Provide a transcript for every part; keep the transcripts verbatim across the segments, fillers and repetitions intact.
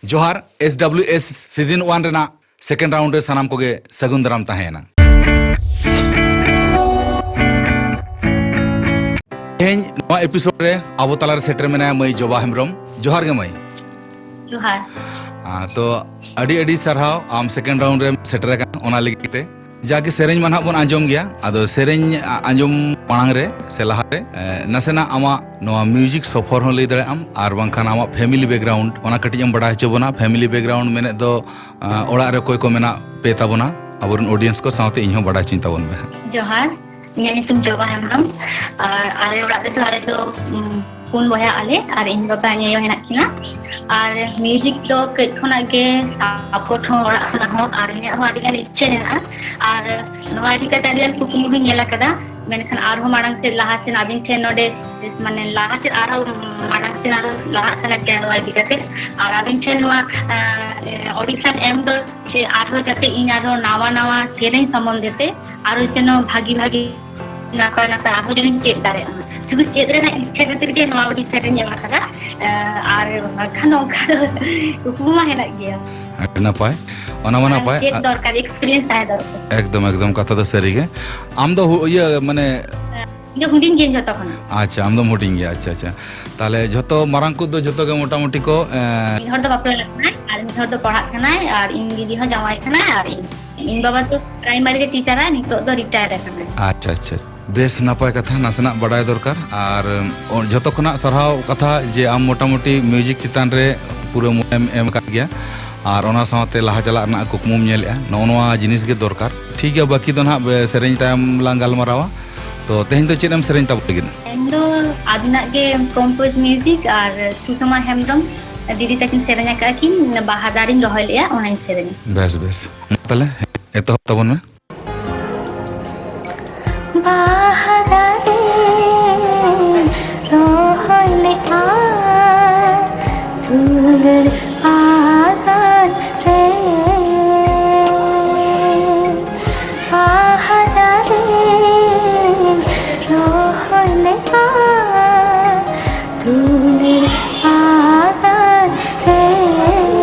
ᱡᱚᱦᱟᱨ, S W S season one ᱨᱮᱱᱟᱜ second round ᱨᱮ ᱥᱟᱱᱟᱢ ᱠᱚᱜᱮ ᱥᱟᱹᱜᱩᱱ ᱫᱟᱨᱟᱢ ᱛᱟᱦᱮᱸᱭᱮᱱᱟ᱾ ᱛᱮᱦᱮᱧ ᱱᱚᱣᱟ episode ᱨᱮ ᱟᱵᱚ ᱛᱟᱞᱟᱨᱮ ᱥᱮᱴᱮᱨ ᱢᱮᱱᱟᱭᱟ ᱢᱟᱹᱭ ᱡᱚᱵᱟ ᱦᱮᱢᱵᱨᱚᱢ᱾ ᱡᱚᱦᱟᱨ ᱜᱮ ᱢᱟᱹᱭ᱾ ᱡᱚᱦᱟᱨ᱾ ᱟᱸ, ᱛᱚ ᱟᱹᱰᱤ ᱟᱹᱰᱤ ᱥᱟᱨᱦᱟᱣ ᱟᱢ second round ᱨᱮᱢ ᱥᱮᱴᱮᱨ ᱟᱠᱟᱱ ᱚᱱᱟ ᱞᱟᱹᱜᱤᱫ ᱛᱮ᱾ ᱡᱟᱜᱮ ᱥᱮᱨᱮᱧ ᱢᱟ ᱱᱟᱦᱟᱜ ᱵᱚᱱ ᱟᱸᱡᱚᱢ ᱜᱮᱭᱟ, ᱟᱫᱚ ᱥᱮᱨᱮᱧ ᱟ-, ᱟᱸᱡᱚᱢ ᱢᱟᱲᱟᱝ ᱨᱮ ᱥᱮ ᱞᱟᱦᱟᱨᱮ, ᱮ, ᱱᱟᱥᱮᱱᱟᱜ ᱟᱢᱟᱜ ᱱᱚᱣᱟ music ᱥᱚᱯᱷᱚᱨ ᱦᱚᱸ ᱞᱟᱹᱭ ᱫᱟᱲᱮᱭᱟᱜ ᱟᱢ, ᱟᱨ ᱵᱟᱝᱠᱷᱟᱱ ᱟᱢᱟᱜ family background ᱚᱱᱟ ᱠᱟᱹᱴᱤᱡ ᱮᱢ ᱵᱟᱰᱟᱭ ᱦᱚᱪᱚ ᱵᱚᱱᱟ᱾ Family background ᱢᱮᱱᱮᱫ ᱫᱚ, ᱟ, ᱚᱲᱟᱜ ᱨᱮ ᱚᱠᱚᱭ ᱠᱚ ᱢᱮᱱᱟᱜ ᱯᱮ ᱛᱟᱵᱚᱱᱟ, ᱟᱵᱚᱨᱮᱱ audience ᱠᱚ ᱥᱟᱶᱛᱮ ᱤᱧ ᱦᱚᱸ ᱵᱟᱰᱟᱭ ᱦᱚᱪᱚᱧ ᱛᱟᱵᱚᱱ ᱢᱮ ᱦᱟᱸᱜ᱾ ᱡᱚᱦᱟᱨ, ᱤᱧᱟᱹᱜ ᱧᱩᱛᱩᱢ ᱡᱚᱵᱟ ᱦᱮᱢᱵᱨᱚᱢ᱾ ᱟᱨ ᱟᱞᱮ ᱚᱲᱟᱜ ᱨᱮᱫᱚ ᱟᱞᱮ ᱫᱚ, ᱩᱢ, ᱯᱩᱱ ᱵᱚᱭᱦᱟ ᱟᱞᱮ, ᱟᱨ ᱤᱧ ᱵᱟᱵᱟ ᱤᱧ ᱟᱭᱳ ᱦᱮᱱᱟᱜ ᱠᱤᱱᱟ᱾ ᱟᱨ music ᱫᱚ ᱠᱟᱹᱡ ᱠᱷᱚᱱᱟᱜ ᱜᱮ support ᱦᱚᱸ ᱚᱲᱟᱜ ᱠᱷᱚᱱᱟᱜ ᱦᱚᱸ, ᱟᱨ ᱤᱧᱟᱹᱜ ᱦᱚᱸ ᱟᱹᱰᱤ ᱜᱟᱱ ᱤᱪᱪᱷᱟᱹ ᱢᱮᱱᱟᱜᱼᱟ᱾ ᱟᱨ ᱱᱚᱣᱟ ᱤᱫᱤ ᱠᱟᱛᱮ ᱟᱹᱰᱤ ᱜᱟᱱ ᱠᱩᱠᱢᱩ ᱦᱚᱸᱧ ᱧᱮᱞ ᱟᱠᱟᱫᱟ, ᱢᱮᱱᱠᱷᱟᱱ ᱟᱨᱦᱚᱸ ᱢᱟᱲᱟᱝ ᱥᱮᱫ ᱞᱟᱦᱟ ᱥᱮᱫ ᱟᱹᱵᱤᱱ ᱴᱷᱮᱱ ᱱᱚᱰᱮ, ᱢᱟᱱᱮ, ᱞᱟᱦᱟ ᱥᱮᱫ ᱟᱨᱦᱚᱸ ᱢᱟᱲᱟᱝ ᱥᱮᱫ ᱟᱨᱦᱚᱸ ᱞᱟᱦᱟᱜ ᱥᱟᱱᱟ ᱠᱮᱭᱟ ᱱᱚᱣᱟ ᱤᱫᱤ ᱠᱟᱛᱮ᱾ ᱟᱨ ᱟᱹᱵᱤᱱ ᱴᱷᱮᱱ ᱱᱚᱣᱟ, ᱟᱸ, audition ᱮᱢ ᱫᱚ ᱪᱮ ᱟᱨᱦᱚᱸ ᱡᱟᱛᱮ ᱤᱧ ᱟᱨᱦᱚᱸ ᱱᱟᱣᱟ ᱱᱟᱣᱟ ᱥᱮᱨᱮᱧ ᱥᱚᱢᱵᱚᱱᱫᱷᱮ ᱛᱮ ᱟᱨᱦᱚᱸ ᱡᱮᱱᱚ ᱵᱷᱟᱜᱤ ᱵᱷᱟᱜᱤ ᱱᱟᱯᱟᱭ ᱱᱟᱯᱟᱭ ᱟᱨᱦᱚᱸ ᱡᱮᱱᱚᱧ ᱪᱮᱫ ᱫᱟᱲᱮᱭᱟᱜ ᱢᱟ᱾ ᱥᱩᱫᱷᱩ ᱪᱮᱫ ᱨᱮᱱᱟᱜ ᱤᱪᱪᱷᱟᱹ ᱠᱷᱟᱹᱛᱤᱨ ᱜᱮ ᱱᱚᱣᱟ audition ᱨᱮᱧ ᱮᱢ ᱟᱠᱟᱫᱟ᱾ ᱟᱨ ᱵᱟᱝᱠᱷᱟᱱ ᱚᱱᱠᱟ ᱫᱚ ᱠᱩᱠᱢᱩ ᱢᱟ ᱦᱮᱱᱟᱜ ᱜᱮᱭᱟ᱾ ᱟᱹᱰᱤ ᱱᱟᱯᱟᱭ᱾ ᱚᱱᱟ ᱢᱟ ᱟᱨ ᱱᱟᱯᱟᱭ᱾ ᱪᱮᱫ ᱟ- ᱫᱚᱨᱠᱟᱨ, experience ᱛᱟᱦᱮᱸ ᱫᱚᱨᱠᱟᱨ᱾ ᱮᱠᱫᱚᱢ, ᱮᱠᱫᱚᱢ, ᱠᱟᱛᱷᱟ ᱫᱚ ᱥᱟᱹᱨᱤ ᱜᱮ᱾ ᱟᱢ ᱫᱚ ᱦᱩ-, ᱤᱭᱟᱹ, ᱢᱟᱱᱮ ᱤᱧ ᱫᱚ ᱦᱩᱰᱤᱧ ᱜᱤᱭᱟᱹᱧ ᱡᱷᱚᱛᱚ ᱠᱷᱚᱱᱟᱜ᱾ ᱟᱪᱪᱷᱟ, ᱟᱢ ᱫᱚᱢ ᱦᱩᱰᱤᱧ ᱜᱮᱭᱟ᱾ ᱟᱪᱪᱷᱟ, ᱟᱪᱪᱷᱟ᱾ ᱛᱟᱦᱞᱮ ᱡᱷᱚᱛᱚ ᱢᱟᱨᱟᱝ ᱠᱚᱫᱚ ᱡᱷᱚᱛᱚ ᱜᱮ ᱢᱚᱴᱟᱢᱩᱴᱤ ᱠᱚ, ᱮᱸ, ᱢᱤᱫ ᱦᱚᱲ ᱫᱚ ᱵᱟᱯᱞᱟ ᱠᱟᱱᱟᱭ ᱟᱨ ᱢᱤᱫ ᱦᱚᱲ ᱫᱚ ᱯᱟᱲᱦᱟᱜ ᱠᱟᱱᱟᱭ ᱟᱨ ᱤᱧ ᱫᱤᱫᱤ ᱦᱚᱸ ᱡᱟᱶᱟᱭ ᱠᱟᱱᱟᱭ ᱟᱨ ᱤᱧ, ᱤᱧ ᱵᱟᱵᱟ ᱫᱚ primary ᱨᱮ teacher ᱟᱭ, ᱱᱤᱛᱚᱜ ᱫᱚ retire ᱟᱠᱟᱱᱟᱭ᱾ ᱟᱪᱪᱷᱟ, ᱟᱪᱪᱷᱟ᱾ ᱵᱮᱥ ᱱᱟᱯᱟᱭ ᱠᱟᱛᱷᱟ, ᱱᱟᱥᱮᱱᱟᱜ ᱵᱟᱰᱟᱭ ᱫᱚᱨᱠᱟᱨ᱾ ᱟᱨ, ᱚ, ᱡᱷᱚᱛᱚ ᱠᱷᱚᱱᱟᱜ ᱥᱟᱨᱦᱟᱣ ᱠᱟᱛᱷᱟ ᱡᱮ ᱟᱢ ᱢᱚᱴᱟᱢᱩᱴᱤ music ᱪᱮᱛᱟᱱ ᱨᱮ ᱯᱩᱨᱟᱹ ᱢᱚᱱᱮᱢ ᱮᱢ ᱟᱠᱟᱫ ᱜᱮᱭᱟ ᱟᱨ ᱚᱱᱟ ᱥᱟᱶᱛᱮ ᱞᱟᱦᱟ ᱪᱟᱞᱟᱜ ᱨᱮᱱᱟᱜ ᱠᱩᱠᱢᱩᱢ ᱧᱮᱞᱮᱫᱼᱟ, ᱱᱚᱜᱼᱚ ᱱᱚᱣᱟ ᱡᱤᱱᱤᱥ ᱜᱮ ᱫᱚᱨᱠᱟᱨ᱾ ᱴᱷᱤᱠ ᱜᱮᱭᱟ, ᱵᱟᱹᱠᱤ ᱫᱚ ᱱᱟᱦᱟᱜ, ᱮ, ᱥᱮᱨᱮᱧ ᱛᱟᱭᱚᱢ ᱞᱟᱝ ᱜᱟᱞᱢᱟᱨᱟᱣᱟ᱾ ᱛᱚ ᱛᱮᱦᱮᱧ ᱫᱚ ᱪᱮᱫ ᱮᱢ ᱥᱮᱨᱮᱧ ᱛᱟᱵᱚᱱ ᱞᱟᱹᱜᱤᱫ? ᱤᱧ ᱫᱚ ᱟᱹᱵᱤᱱᱟᱜ ᱜᱮ compose music ᱟᱨ ᱥᱩᱥᱚᱢᱟ ᱦᱮᱢᱵᱨᱚᱢ ᱫᱤᱫᱤ ᱛᱟᱹᱠᱤᱱ ᱥᱮᱨᱮᱧ ᱟᱠᱟᱫ ᱠᱤᱱ, ᱵᱟᱦᱟ ᱫᱟᱨᱮᱧ ᱨᱚᱦᱚᱭ ᱞᱮᱜᱼᱟ, ᱚᱱᱟᱧ ᱥᱮᱨᱮᱧᱟ᱾ ᱵᱮᱥ, ᱵᱮᱥ᱾ ᱛᱟᱦᱞᱮ ᱮᱛᱚᱦᱚᱵ ᱛᱟᱵᱚᱱ ᱢᱮ᱾ ᱵᱟᱦᱟ ᱫᱟᱨᱮ ᱨᱚᱦᱚᱭ ᱞᱮᱜᱼᱟ ᱫᱩᱞᱟᱹᱲ ᱟᱜᱟᱨ ᱨᱮ᱾ ᱵᱟᱦᱟ ᱫᱟᱨᱮ ᱨᱚᱦᱚᱭ ᱞᱮᱜᱼᱟ ᱫᱩᱞᱟᱹᱲ ᱟᱜᱟᱨ ᱨᱮ᱾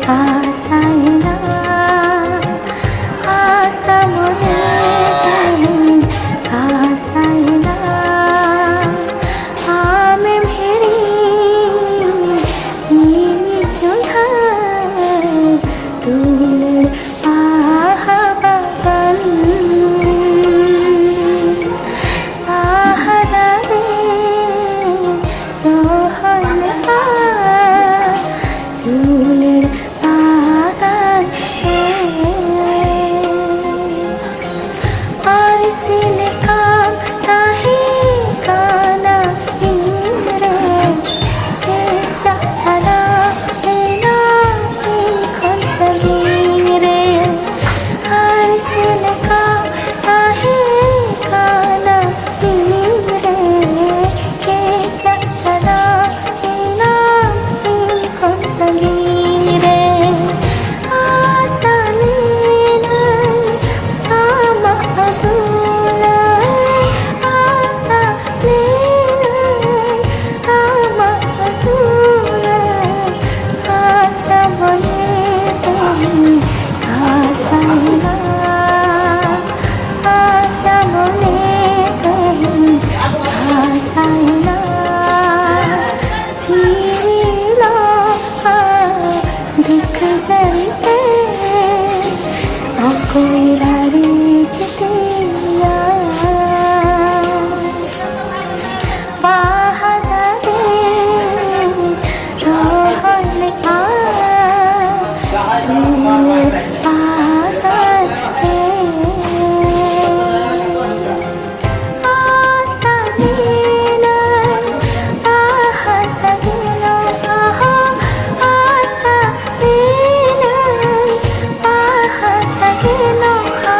ᱟᱥᱟᱭᱮᱱᱟ, ᱟᱥᱟ ᱢᱚᱱᱮ ᱛᱮᱦᱮᱧ ᱟᱥᱟᱭᱮᱱᱟ, ᱟᱢᱮᱢ ᱦᱤᱲᱤᱧ ᱤᱧᱤᱧ ᱩᱭᱦᱟᱹᱨ ᱫᱩᱞᱟᱹᱲ ᱵᱟᱦᱟ ᱵᱟᱜᱟᱱ᱾ ᱵᱟᱦᱟ ᱫᱟᱨᱮ ᱨᱚᱦᱚᱭ ᱞᱮᱠᱟ ᱫᱩᱞᱟᱹᱲ ᱵᱟᱜᱟᱱ ᱨᱮ᱾ ᱟᱹᱨᱥᱤ ᱞᱮᱠᱟᱢ ᱛᱟᱦᱮᱸ ᱠᱟᱱᱟ ᱤᱧᱨᱮ, ᱠᱮᱪᱟᱜ ᱪᱟᱞᱟᱣ ᱮᱱᱟ ᱤᱧ ᱠᱷᱚᱱ ᱥᱟᱺᱜᱤᱧ ᱨᱮ᱾ ᱟᱹᱨᱥᱤ ᱞᱮᱠᱟᱢ ᱛᱟᱦᱮᱸ ᱠᱟᱱᱟ ᱤᱧᱨᱮ, ᱠᱮᱪᱟᱜ ᱪᱟᱞᱟᱣ ᱮᱱᱟ ᱤᱧ ᱠᱷᱚᱱ ᱥᱟᱺᱜᱤᱧ ᱨᱮ᱾ ᱟᱥᱟ ᱞᱮᱱᱟᱹᱧ ᱟᱢᱟᱜ ᱫᱩᱞᱟᱹᱲ, ᱟᱥᱟ ᱞᱮᱱᱟᱹᱧ ᱟᱢᱟᱜ ᱫᱩᱞᱟᱹᱲ, ᱟᱥᱟ ᱢᱚᱱᱮ ᱛᱮᱦᱮᱧ ᱟᱥᱟᱭᱮᱱᱟ, ᱟᱥᱟ ᱢᱚᱱᱮ ᱛᱮᱦᱮᱧ ᱟᱥᱟᱭᱮᱱᱟ᱾ ᱡᱤᱣᱤ ᱞᱚᱦᱟ ᱫᱩᱠ ᱡᱟᱹᱨᱤ ᱛᱮ ᱚᱠᱚᱭ ᱨᱟᱹᱲᱤ ᱪᱤᱴᱤᱭᱟ᱾ ᱵᱟᱦᱟ ᱫᱟᱨᱮ ᱨᱚᱦᱚᱭ ᱞᱮᱠᱟ ᱫᱩᱞᱟᱹᱲ ᱵᱟᱦᱟ ᱫᱟᱨᱮ᱾ ᱟᱥᱟ ᱞᱮᱱᱟᱹᱧ ᱵᱟᱦᱟ ᱥᱟᱜᱮᱱᱚᱜᱼᱟ, ᱟᱥᱟ ᱞᱮᱱᱟᱹᱧ ᱵᱟᱦᱟ ᱥᱟᱜᱮᱱᱚᱜᱼᱟ,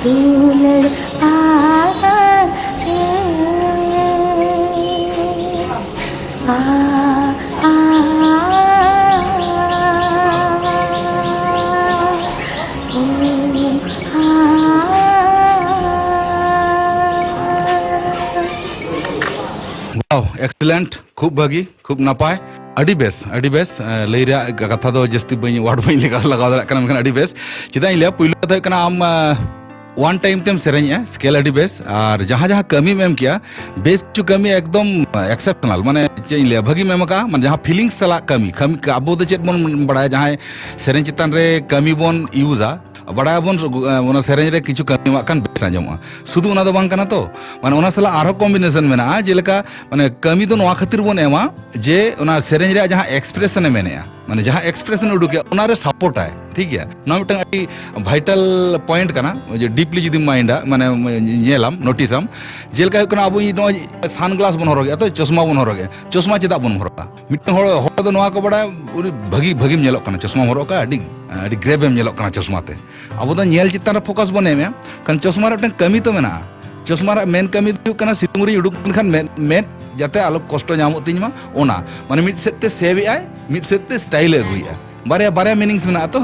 ᱫᱩᱞᱟᱹᱲ ᱟᱨ ᱛᱮ ᱟ, ᱟ, ᱟ, ᱩ, ᱟ᱾ Wow, excellent. ᱠᱷᱩᱵ ᱵᱷᱟᱹᱜᱤ, ᱠᱷᱩᱵ ᱱᱟᱯᱟᱭ᱾ ᱟᱹᱰᱤ ᱵᱮᱥ, ᱟᱹᱰᱤ ᱵᱮᱥ᱾ ᱮ, ᱞᱟᱹᱭ ᱨᱮᱭᱟᱜ ᱠᱟᱛᱷᱟ ᱫᱚ ᱡᱟᱹᱥᱛᱤ ᱵᱟᱹᱧ, word ᱵᱟᱹᱧ ᱞᱟᱜᱟᱣ, ᱞᱟᱜᱟᱣ ᱫᱟᱲᱮᱭᱟᱜ ᱠᱟᱱᱟ, ᱢᱮᱱᱠᱷᱟᱱ ᱟᱹᱰᱤ ᱵᱮᱥ᱾ ᱪᱮᱫᱟᱜ ᱤᱧ ᱞᱟᱹᱭᱟ, ᱯᱩᱭᱞᱩ ᱠᱟᱛᱷᱟ ᱦᱩᱭᱩᱜ ᱠᱟᱱᱟ, ᱟᱢ, ᱮ, one time ᱛᱮᱢ ᱥᱮᱨᱮᱧᱮᱜᱼᱟ, scale ᱟᱹᱰᱤ ᱵᱮᱥ᱾ ᱟᱨ ᱡᱟᱦᱟᱸ ᱡᱟᱦᱟᱸ ᱠᱟᱹᱢᱤᱢ ᱮᱢ ᱠᱮᱜᱼᱟ, ᱵᱮᱥ ᱠᱤᱪᱷᱩ ᱠᱟᱹᱢᱤ ᱮᱠᱫᱚᱢ, ᱮ, exceptional, ᱢᱟᱱᱮ ᱪᱮᱫ ᱤᱧ ᱞᱟᱹᱭᱟ, ᱵᱷᱟᱹᱜᱤᱢ ᱮᱢ ᱟᱠᱟᱜᱼᱟ, ᱢᱟᱱᱮ ᱡᱟᱦᱟᱸ feelings ᱥᱟᱞᱟᱜ ᱠᱟᱹᱢᱤ, ᱠᱟᱹᱢᱤ, ᱟᱵᱚ ᱫᱚ ᱪᱮᱫ ᱵᱚᱱ ᱵᱟᱲᱟᱭᱟ, ᱡᱟᱦᱟᱸᱭ ᱥᱮᱨᱮᱧ ᱪᱮᱛᱟᱱ ᱨᱮ ᱠᱟᱹᱢᱤ ᱵᱚᱱ ᱤᱭᱩᱡᱟ, ᱵᱟᱲᱟᱭᱟᱵᱚᱱ, ᱮ, ᱚᱱᱟ ᱥᱮᱨᱮᱧ ᱨᱮ ᱠᱤᱪᱷᱩ ᱠᱟᱹᱢᱤ ᱮᱢᱟᱜ ᱠᱷᱟᱱ ᱵᱮᱥ ᱟᱸᱡᱚᱢᱚᱜᱼᱟ᱾ ᱥᱩᱫᱷᱩ ᱚᱱᱟ ᱫᱚ ᱵᱟᱝ ᱠᱟᱱᱟ ᱛᱚ, ᱢᱟᱱᱮ ᱚᱱᱟ ᱥᱟᱞᱟᱜ ᱟᱨᱦᱚᱸ combination ᱢᱮᱱᱟᱜᱼᱟ, ᱡᱮᱞᱮᱠᱟ ᱢᱟᱱᱮ ᱠᱟᱹᱢᱤ ᱫᱚ ᱱᱚᱣᱟ ᱠᱷᱟᱹᱛᱤᱨ ᱵᱚᱱ ᱮᱢᱟ ᱡᱮ ᱚᱱᱟ ᱥᱮᱨᱮᱧ ᱨᱮᱭᱟᱜ ᱡᱟᱦᱟᱸ expression ᱮ ᱢᱮᱱᱮᱜᱼᱟ, ᱢᱟᱱᱮ ᱡᱟᱦᱟᱸ expression ᱮ ᱩᱰᱩᱠᱮᱜᱼᱟ, ᱚᱱᱟ ᱨᱮ support ᱟᱭ, ᱴᱷᱤᱠ ᱜᱮᱭᱟ? ᱱᱚᱣᱟ ᱢᱤᱫᱴᱟᱝ ᱟᱹᱰᱤ vital point ᱠᱟᱱᱟ, ᱡᱮ deeply ᱡᱩᱫᱤᱢ mind ᱟ, ᱢᱟᱱᱮ ᱧᱮᱞᱟᱢ, notice ᱟᱢ, ᱡᱮᱞᱮᱠᱟ ᱦᱩᱭᱩᱜ ᱠᱟᱱᱟ, ᱟᱵᱚ ᱱᱚᱜᱼᱚᱭ sunglass ᱵᱚᱱ ᱦᱚᱨᱚᱜᱮᱜᱼᱟ, ᱛᱚ ᱪᱚᱥᱢᱟ ᱵᱚᱱ ᱦᱚᱨᱚᱜᱮᱜᱼᱟ, ᱪᱚᱥᱢᱟ ᱪᱮᱫᱟᱜ ᱵᱚᱱ ᱦᱚᱨᱚᱜᱟ? ᱢᱤᱫᱴᱟᱝ ᱦᱚᱲ, ᱦᱚᱲ ᱫᱚ ᱱᱚᱣᱟ ᱠᱚ ᱵᱟᱲᱟᱭᱟ, ᱩᱱᱤ ᱵᱷᱟᱹᱜᱤ, ᱵᱷᱟᱹᱜᱤᱢ ᱧᱮᱞᱚᱜ ᱠᱟᱱᱟ ᱪᱚᱥᱢᱟᱢ ᱦᱚᱨᱚᱜ ᱠᱟᱜᱼᱟ, ᱟᱹᱰᱤ, ᱟᱹᱰᱤ grave ᱮᱢ ᱧᱮᱞᱚᱜ ᱠᱟᱱᱟ ᱪᱚᱥᱢᱟ ᱛᱮ᱾ ᱟᱵᱚ ᱫᱚ ᱧᱮᱞ ᱪᱮᱛᱟᱱ ᱨᱮ focus ᱵᱚᱱ ᱮᱢᱮᱜᱼᱟ, ᱠᱷᱟᱱ ᱪᱚᱥᱢᱟ ᱨᱮ ᱢᱤᱫᱴᱟᱝ ᱠᱟᱹᱢᱤ ᱛᱚ ᱢᱮᱱᱟᱜᱼᱟ᱾ ᱪᱚᱥᱢᱟ ᱨᱮᱭᱟᱜ main ᱠᱟᱹᱢᱤ ᱫᱚ ᱦᱩᱭᱩᱜ ᱠᱟᱱᱟ ᱥᱤᱛᱩᱝ ᱨᱤᱧ ᱩᱰᱩᱠ ᱞᱮᱱᱠᱷᱟᱱ ᱢᱮᱫ, ᱢᱮᱫ ᱡᱟᱛᱮ ᱟᱞᱚ ᱠᱚᱥᱴᱚ ᱧᱟᱢᱚᱜ ᱛᱤᱧ ᱢᱟ, ᱚᱱᱟ᱾ ᱢᱟᱱᱮ ᱢᱤᱫ ᱥᱮᱫ ᱛᱮ save ᱮᱜᱼᱟᱭ, ᱢᱤᱫ ᱥᱮᱫ ᱛᱮ style ᱮ ᱟᱹᱜᱩᱭᱮᱜᱼᱟ᱾ ᱵᱟᱨᱭᱟ, ᱵᱟᱨᱭᱟ meanings ᱢᱮᱱᱟᱜᱼᱟ ᱛᱚ᱾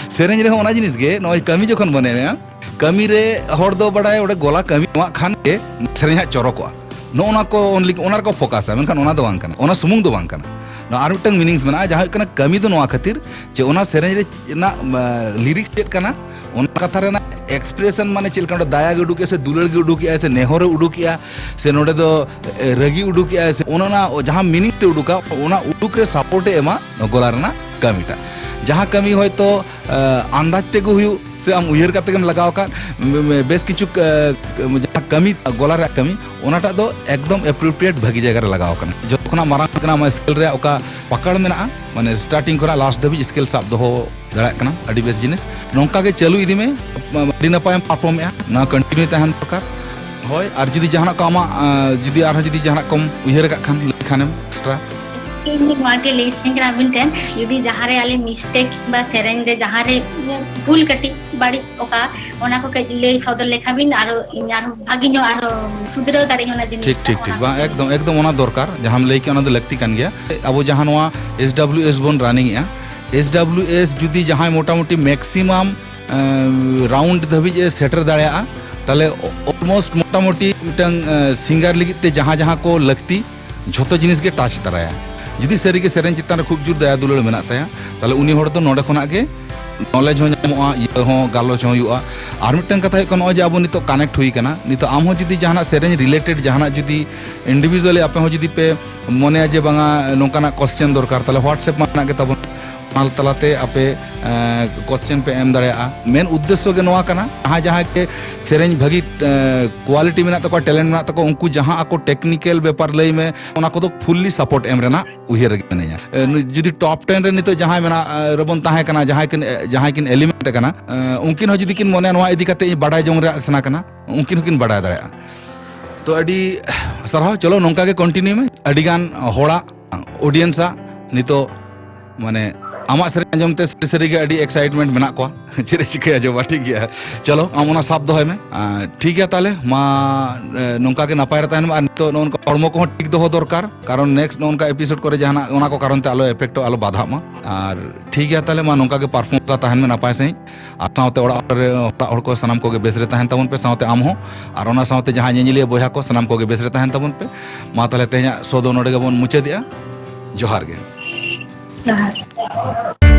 ᱥᱮᱨᱮᱧ ᱨᱮᱦᱚᱸ ᱚᱱᱟ ᱡᱤᱱᱤᱥ ᱜᱮ, ᱱᱚᱜᱼᱚᱭ ᱠᱟᱹᱢᱤ ᱡᱚᱠᱷᱚᱱ ᱵᱚᱱ ᱮᱢᱮᱜᱼᱟ, ᱠᱟᱹᱢᱤ ᱨᱮ ᱦᱚᱲ ᱫᱚ ᱵᱟᱲᱟᱭ ᱚᱸᱰᱮ ᱜᱚᱞᱟ ᱠᱟᱹᱢᱤ ᱮᱢᱟᱜ ᱠᱷᱟᱱ ᱜᱮ ᱥᱮᱨᱮᱧ ᱦᱟᱸᱜ ᱪᱚᱨᱚᱠᱚᱜᱼᱟ᱾ ᱱᱚᱜᱼᱚ ᱱᱟ ᱠᱚ only, ᱚᱱᱟ ᱨᱮᱠᱚ focus ᱟ, ᱢᱮᱱᱠᱷᱟᱱ ᱚᱱᱟ ᱫᱚ ᱵᱟᱝ ᱠᱟᱱᱟ, ᱚᱱᱟ ᱥᱩᱢᱩᱝ ᱫᱚ ᱵᱟᱝ ᱠᱟᱱᱟ᱾ ᱱᱚᱣᱟ ᱟᱨ ᱢᱤᱫᱴᱟᱝ meanings ᱢᱮᱱᱟᱜᱼᱟ, ᱡᱟᱦᱟᱸ ᱦᱩᱭᱩᱜ ᱠᱟᱱᱟ ᱠᱟᱹᱢᱤ ᱫᱚ ᱱᱚᱣᱟ ᱠᱷᱟᱹᱛᱤᱨ ᱡᱮ ᱚᱱᱟ ᱥᱮᱨᱮᱧ ᱨᱮ ᱨᱮᱱᱟᱜ, ᱟ, lyrics ᱪᱮᱫ ᱠᱟᱱᱟ, ᱚᱱᱟ ᱠᱟᱛᱷᱟ ᱨᱮᱱᱟᱜ expression, ᱢᱟᱱᱮ ᱪᱮᱫ ᱞᱮᱠᱟ ᱱᱚᱰᱮ ᱫᱟᱭᱟ ᱜᱮ ᱩᱰᱩᱠᱮᱜᱼᱟ ᱥᱮ ᱫᱩᱞᱟᱹᱲ ᱜᱮ ᱩᱰᱩᱠᱮᱜᱼᱟ ᱥᱮ ᱱᱮᱦᱚᱨᱮ ᱩᱰᱩᱠᱮᱜᱼᱟ ᱥᱮ ᱱᱚᱰᱮ ᱫᱚ, ᱮ, ᱨᱟᱹᱜᱤ ᱩᱰᱩᱠᱮᱜᱼᱟ ᱥᱮ ᱚᱱᱟ, ᱚᱱᱟ ᱡᱟᱦᱟᱸ meaning ᱛᱮ ᱩᱰᱩᱠᱟ, ᱚᱱᱟ ᱩᱰᱩᱠ ᱨᱮ support ᱮ ᱮᱢᱟ ᱱᱚᱣᱟ ᱜᱚᱞᱟ ᱨᱮᱱᱟᱜ ᱠᱟᱹᱢᱤᱴᱟᱜ᱾ ᱡᱟᱦᱟᱸ ᱠᱟᱹᱢᱤ ᱦᱚᱭᱛᱳ, ᱟ, ᱟᱱᱫᱟᱡ ᱛᱮᱜᱮ ᱦᱩᱭᱩᱜ ᱥᱮ ᱟᱢ ᱩᱭᱦᱟᱹᱨ ᱠᱟᱛᱮ ᱜᱮᱢ ᱞᱟᱜᱟᱣ ᱟᱠᱟᱫ, ᱢ-, ᱢ-, ᱵᱮᱥ ᱠᱤᱪᱷᱩ, ᱟ, ᱡᱟᱦᱟᱸ ᱠᱟᱹᱢᱤ, ᱜᱚᱞᱟ ᱨᱮᱭᱟᱜ ᱠᱟᱹᱢᱤ, ᱚᱱᱟᱴᱟᱜ ᱫᱚ ᱮᱠᱫᱚᱢ appropriate ᱵᱷᱟᱹᱜᱤ ᱡᱟᱭᱜᱟ ᱨᱮ ᱞᱟᱜᱟᱣ ᱟᱠᱟᱱᱟ᱾ ᱡᱚᱛᱚ ᱠᱷᱚᱱᱟᱜ ᱢᱟᱨᱟᱝ ᱦᱩᱭᱩᱜ ᱠᱟᱱᱟ ᱟᱢᱟᱜ scale ᱨᱮᱭᱟᱜ ᱚᱠᱟ ᱯᱟᱠᱟᱲ ᱢᱮᱱᱟᱜᱼᱟ, ᱢᱟᱱᱮ starting ᱠᱷᱚᱱᱟᱜ last ᱫᱷᱟᱹᱵᱤᱡ scale ᱥᱟᱵ ᱫᱚᱦᱚ ᱫᱟᱲᱮᱭᱟᱜ ᱠᱟᱱᱟ, ᱟᱹᱰᱤ ᱵᱮᱥ ᱡᱤᱱᱤᱥ᱾ ᱱᱚᱝᱠᱟ ᱜᱮ ᱪᱟᱹᱞᱩ ᱤᱫᱤ ᱢᱮ, ᱟᱹᱰᱤ ᱱᱟᱯᱟᱭᱮᱢ perform ᱮᱜᱼᱟ, ᱱᱚᱣᱟ continue ᱛᱟᱦᱮᱱ ᱫᱚᱨᱠᱟᱨ᱾ ᱦᱳᱭ, ᱟᱨ ᱡᱩᱫᱤ ᱡᱟᱦᱟᱱᱟᱜ ᱠᱚ ᱟᱢᱟᱜ, ᱟᱸ, ᱡᱩᱫᱤ ᱟᱨᱦᱚᱸ ᱡᱩᱫᱤ ᱡᱟᱦᱟᱱᱟᱜ ᱠᱚᱢ ᱩᱭᱦᱟᱹᱨ ᱟᱠᱟᱫ ᱠᱷᱟᱱ, ᱞᱟᱹᱭ ᱠᱷᱟᱱᱮᱢ extra᱾ ᱤᱧ ᱱᱚᱣᱟ ᱜᱮ ᱞᱟᱹᱭ ᱥᱟᱱᱟᱧ ᱠᱟᱱᱟ ᱟᱹᱵᱤᱱ ᱴᱷᱮᱱ, ᱡᱩᱫᱤ ᱡᱟᱦᱟᱸ ᱨᱮ ᱟᱞᱮ mistake ᱠᱤᱝᱵᱟ ᱥᱮᱨᱮᱧ ᱨᱮ ᱡᱟᱦᱟᱸ ᱨᱮ ᱵᱷᱩᱞ ᱠᱟᱹᱴᱤᱡ ᱵᱟᱹᱲᱤᱡ ᱚᱠᱟ, ᱚᱱᱟ ᱠᱚ ᱠᱟᱹᱡ ᱞᱟᱹᱭ ᱥᱚᱫᱚᱨ ᱞᱮᱠᱷᱟᱱ ᱵᱤᱱ ᱟᱨᱚ ᱤᱧ ᱟᱨᱦᱚᱸ ᱵᱷᱟᱹᱜᱤ ᱧᱚᱜ ᱟᱨᱦᱚᱸ ᱥᱩᱫᱷᱨᱟᱹᱣ ᱫᱟᱲᱮᱭᱟᱜ ᱚᱱᱟ ᱡᱤᱱᱤᱥ᱾ ᱴᱷᱤᱠ ᱴᱷᱤᱠ ᱴᱷᱤᱠ ᱵᱟᱝ ᱮᱠᱫᱚᱢ ᱮᱠᱫᱚᱢ ᱚᱱᱟ ᱫᱚᱨᱠᱟᱨ ᱡᱟᱦᱟᱸᱢ ᱞᱟᱹᱭ ᱠᱮᱫ ᱚᱱᱟ ᱫᱚ ᱞᱟᱹᱠᱛᱤ ᱠᱟᱱ ᱜᱮᱭᱟ᱾ ᱟᱵᱚ ᱡᱟᱦᱟᱸ ᱱᱚᱣᱟ S W S ᱵᱚᱱ running ᱮᱜᱼᱟ, S W S ᱡᱩᱫᱤ ᱡᱟᱦᱟᱸᱭ ᱢᱚᱴᱟᱢᱩᱴᱤ maximum round ᱫᱷᱟᱹᱵᱤᱡ ᱮ ᱥᱮᱴᱮᱨ ᱫᱟᱲᱮᱭᱟᱜᱼᱟ, ᱛᱟᱦᱚᱞᱮ almost ᱢᱚᱴᱟᱢᱩᱴᱤ ᱢᱤᱫᱴᱟᱝ singer ᱞᱟᱹᱜᱤᱫ ᱛᱮ ᱡᱟᱦᱟᱸ ᱡᱟᱦᱟᱸ ᱠᱚ ᱞᱟᱹᱠᱛᱤ ᱡᱷᱚᱛᱚ ᱡᱤᱱᱤᱥ ᱜᱮ touch ᱛᱟᱨᱟᱭᱟ᱾ ᱡᱩᱫᱤ ᱥᱟᱹᱨᱤᱜᱮ ᱥᱮᱨᱮᱧ ᱪᱮᱛᱟᱱ ᱨᱮ ᱠᱷᱩᱵ ᱡᱳᱨ ᱫᱟᱭᱟ ᱫᱩᱞᱟᱹᱲ ᱢᱮᱱᱟᱜ ᱛᱟᱭᱟ, ᱛᱟᱦᱚᱞᱮ ᱩᱱᱤ ᱦᱚᱲ ᱫᱚ ᱱᱚᱰᱮ ᱠᱷᱚᱱᱟᱜ ᱜᱮ knowledge ᱦᱚᱸ ᱧᱟᱢᱚᱜᱼᱟ, ᱤᱭᱟᱹ ᱦᱚᱸ ᱜᱟᱞᱚᱪ ᱦᱚᱸ ᱦᱩᱭᱩᱜᱼᱟ᱾ ᱟᱨ ᱢᱤᱫᱴᱟᱝ ᱠᱟᱛᱷᱟ ᱦᱩᱭᱩᱜ ᱠᱟᱱᱟ, ᱱᱚᱜᱼᱚᱭ ᱡᱮ ᱟᱵᱚ ᱱᱤᱛᱚᱜ connect ᱦᱩᱭ ᱠᱟᱱᱟ, ᱱᱤᱛᱚᱜ ᱟᱢ ᱦᱚᱸ ᱡᱩᱫᱤ ᱡᱟᱦᱟᱱᱟᱜ ᱥᱮᱨᱮᱧ related ᱡᱟᱦᱟᱱᱟᱜ ᱡᱩᱫᱤ individually ᱟᱯᱮ ᱦᱚᱸ ᱡᱩᱫᱤ ᱯᱮ ᱢᱚᱱᱮᱭᱟ ᱡᱮ ᱵᱟᱝᱟ ᱱᱚᱝᱠᱟᱱᱟᱜ question ᱫᱚᱨᱠᱟᱨ, ᱛᱟᱦᱚᱞᱮ WhatsApp ᱢᱟ ᱢᱮᱱᱟᱜ ᱜᱮ ᱛᱟᱵᱚᱱᱟ, ᱚᱱᱟ ᱛᱟᱞᱟᱛᱮ ᱟᱯᱮ question ᱯᱮ ᱮᱢ ᱫᱟᱲᱮᱭᱟᱜᱼᱟ᱾ ᱢᱮᱱ ᱩᱫᱽᱫᱮᱥᱥᱚ ᱜᱮ ᱱᱚᱣᱟ ᱠᱟᱱᱟ, ᱡᱟᱦᱟᱸᱭ ᱡᱟᱦᱟᱸᱭ ᱜᱮ ᱥᱮᱨᱮᱧ ᱵᱷᱟᱹᱜᱤ quality ᱢᱮᱱᱟᱜ ᱛᱟᱠᱚᱣᱟ, talent ᱢᱮᱱᱟᱜ ᱛᱟᱠᱚᱣᱟ, ᱩᱱᱠᱩ ᱡᱟᱦᱟᱸ ᱟᱠᱚ technical ᱵᱮᱯᱟᱨ ᱞᱟᱹᱭ ᱢᱮ, ᱚᱱᱟ ᱠᱚᱫᱚ fully support ᱮᱢ ᱨᱮᱱᱟᱜ ᱩᱭᱦᱟᱹᱨ ᱨᱮᱜᱮ ᱢᱮᱱᱟᱹᱧᱟ᱾ ᱮ, ᱱᱩᱭ ᱡᱩᱫᱤ top ten ᱨᱮ ᱱᱤᱛᱚᱜ ᱡᱟᱦᱟᱸᱭ ᱢᱮᱱᱟᱜ, ᱮ, ᱨᱮᱵᱚᱱ ᱛᱟᱦᱮᱸ ᱠᱟᱱᱟ, ᱡᱟᱦᱟᱸᱭ ᱠᱤᱱ, ᱮ, ᱡᱟᱦᱟᱸᱭ ᱠᱤᱱ eliminate ᱟᱠᱟᱱᱟ, ᱮ, ᱩᱱᱠᱤᱱ ᱦᱚᱸ ᱡᱩᱫᱤ ᱠᱤᱱ ᱢᱚᱱᱮᱭᱟ ᱱᱚᱣᱟ ᱤᱫᱤ ᱠᱟᱛᱮ ᱤᱧ ᱵᱟᱰᱟᱭ ᱡᱚᱝ ᱨᱮᱭᱟᱜ ᱥᱟᱱᱟ ᱠᱟᱱᱟ, ᱩᱱᱠᱤᱱ ᱦᱚᱸᱠᱤᱱ ᱵᱟᱰᱟᱭ ᱫᱟᱲᱮᱭᱟᱜᱼᱟ᱾ ᱛᱚ ᱟᱹᱰᱤ ᱥᱟᱨᱦᱟᱣ, ᱪᱚᱞᱚ ᱱᱚᱝᱠᱟ ᱜᱮ continue ᱢᱮ᱾ ᱟᱹᱰᱤ ᱜᱟᱱ ᱦᱚᱲᱟᱜ audience ᱟᱜ ᱱᱤᱛᱚᱜ ᱢᱟᱱᱮ ᱟᱢᱟᱜ ᱥᱮᱨᱮᱧ ᱟᱸᱡᱚᱢ ᱛᱮ ᱥᱟᱹᱨᱤ ᱥᱟᱹᱨᱤ ᱜᱮ ᱟᱹᱰᱤ excitement ᱢᱮᱱᱟᱜ ᱠᱚᱣᱟ᱾ ᱪᱮᱫ ᱮ ᱪᱤᱠᱟᱹᱭᱟ ᱡᱚᱵᱟ, ᱴᱷᱤᱠ ᱜᱮᱭᱟ, ᱪᱚᱞᱚ ᱟᱢ ᱚᱱᱟ ᱥᱟᱵ ᱫᱚᱦᱚᱭ ᱢᱮ᱾ ᱟᱨ ᱴᱷᱤᱠ ᱜᱮᱭᱟ ᱛᱟᱦᱚᱞᱮ ᱢᱟ, ᱮ, ᱱᱚᱝᱠᱟ ᱜᱮ ᱱᱟᱯᱟᱭ ᱨᱮ ᱛᱟᱦᱮᱱ ᱢᱮ᱾ ᱟᱨ ᱱᱤᱛᱚᱜ ᱱᱚᱜᱼᱚ ᱱᱚᱝᱠᱟ ᱦᱚᱲᱢᱚ ᱠᱚᱦᱚᱸ ᱴᱷᱤᱠ ᱫᱚᱦᱚ ᱫᱚᱨᱠᱟᱨ, ᱠᱟᱨᱚᱱ next ᱱᱚᱜᱼᱚ ᱱᱚᱝᱠᱟ episode ᱠᱚᱨᱮ ᱡᱟᱦᱟᱱᱟᱜ ᱚᱱᱟ ᱠᱚ ᱠᱟᱨᱚᱱ ᱛᱮ ᱟᱞᱚ effect ᱚᱜ, ᱟᱞᱚ ᱵᱟᱫᱷᱟᱜ ᱢᱟ᱾ ᱟᱨ ᱴᱷᱤᱠ ᱜᱮᱭᱟ ᱛᱟᱦᱚᱞᱮ ᱢᱟ ᱱᱚᱝᱠᱟ ᱜᱮ perform ᱠᱟ ᱛᱟᱦᱮᱱ ᱢᱮ ᱱᱟᱯᱟᱭ ᱥᱟᱺᱦᱤᱡ, ᱟᱨ ᱥᱟᱶᱛᱮ ᱚᱲᱟᱜ ᱨᱮ ᱚᱲᱟᱜ ᱦᱚᱲ ᱠᱚ ᱥᱟᱱᱟᱢ ᱠᱚᱜᱮ ᱵᱮᱥ ᱨᱮ ᱛᱟᱦᱮᱱ ᱛᱟᱵᱚᱱ ᱯᱮ, ᱥᱟᱶᱛᱮ ᱟᱢ ᱦᱚᱸ, ᱟᱨ ᱚᱱᱟ ᱥᱟᱶᱛᱮ ᱡᱟᱦᱟᱸᱭ ᱧᱮᱧᱮᱞᱤᱭᱟᱹ ᱵᱚᱭᱦᱟ ᱠᱚ ᱥᱟᱱᱟᱢ ᱠᱚᱜᱮ ᱵᱮᱥ ᱨᱮ ᱛᱟᱦᱮᱱ ᱛᱟᱵᱚᱱ ᱯᱮ᱾ ᱢᱟ ᱛᱟᱦᱚᱞᱮ ᱛᱮᱦᱮᱧᱟᱜ show ᱫᱚ ᱱᱚᱰᱮ ᱜᱮᱵᱚᱱ ᱢᱩᱪᱟᱹᱫᱮᱜᱼᱟ᱾ ᱡᱚᱦᱟᱨ ᱜᱮ᱾ ᱡᱚᱦᱟᱨ᱾